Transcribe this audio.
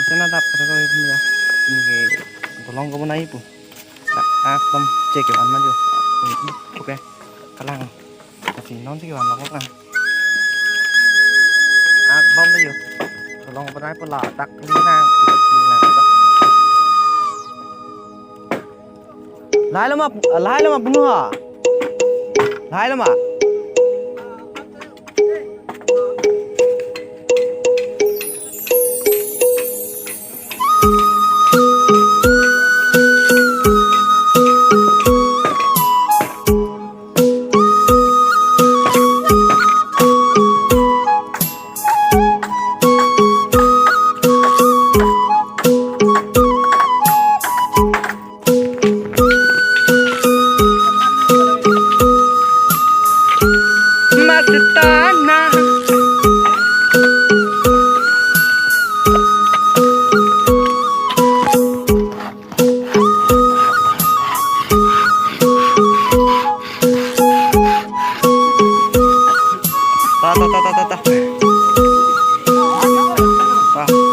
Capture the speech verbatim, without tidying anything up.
Sana tap kata ko ya. Ini ke golong ko bonai pu. Tak, ah, bom cek ya, mana jo. Ini, oke. Kalang. Kasi non si kawan loko kan. Ah, bom tu yo. Golong ko bonai pu ladak linang, linang. Lahai lo ma, lahai lo ma bunu ha. Lahai lo ma. Mastana. Ta, ta, ta, ta, ta, ta. Ta.